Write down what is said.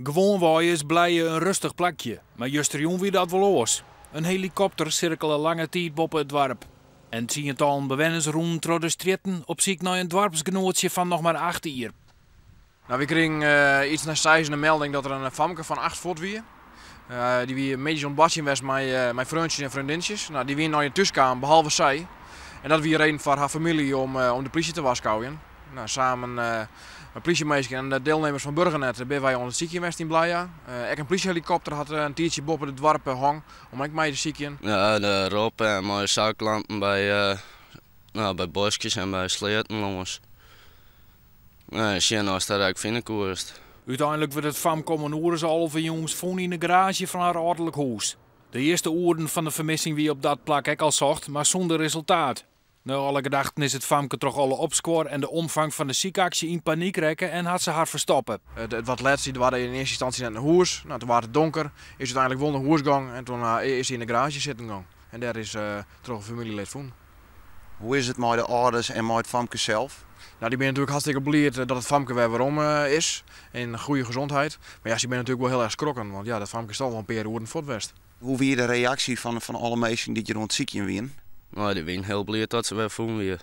Gewoanwei is Blije in rêstich plakje, mar justerjûn wie dat wol oars. In helikopter sirkele lange tiid boppe it doarp. En tsientallen bewenners rûnen troch de strjitten op syk nei in doarpsgenoatsje fan noch mar 8 jier. Nou, wy krigen yts nei seizen in melding dat der in famke fan 8 fuort wie. Dy wie middeis oan it boartsjen west mei freontsjes en freondintsjes. Nou, dy wiene nei thús kaam, behalve sy. En dat wie reden foar har famylje om de plysje te warskôgjen. Nou, samen mei plysjeminsken en de dielnimmers fan Burgernet binne wy oan it sykjen west yn Blije. Ek in plysjehelikopter hat in tiidsje boppe it doarp hong om ek mei te sykjen. Ja, de rop en mei zaklampen nou, by boskjes en by sleatten lâns. Nee, sjen oftst dat ek fine koest. Uteinlik wurdt it famke om in oere as 11 jûns fûn yn de garaazje fan har âlderlik hûs. De earste oeren fan de fermissing wie op dat plak ek al socht, mar sûnder resultaat. Nei alle gedachten is it famke troch alle opskuor en de omfang fan de sykaksje yn panyk rekke en hat se har ferstoppe. It wat let, sy doarde yn earste ynstânsje net nei hûs. Nou, doe waard it donker, is úteinlik wol nei hûs gong en doe is sy yn de garaazje sitten gong. En dêr is troch in famyljelid fûn. Hoe is it mei de âlders en mei it famke sels? Nou, dy binne natuerlik hartstikke bliid dat it famke wer werom is. In goede gezondheid. Mar ja, sy binne natuerlik wol hiel erch skrokken, want ja, dat famke is al wol in pear oeren fuort west. Hoe wie de reaksje fan alle minsken dy't hjir oan it sykjen wiene? Nou, dy wiene hiel bliid dat se wer fûn wie.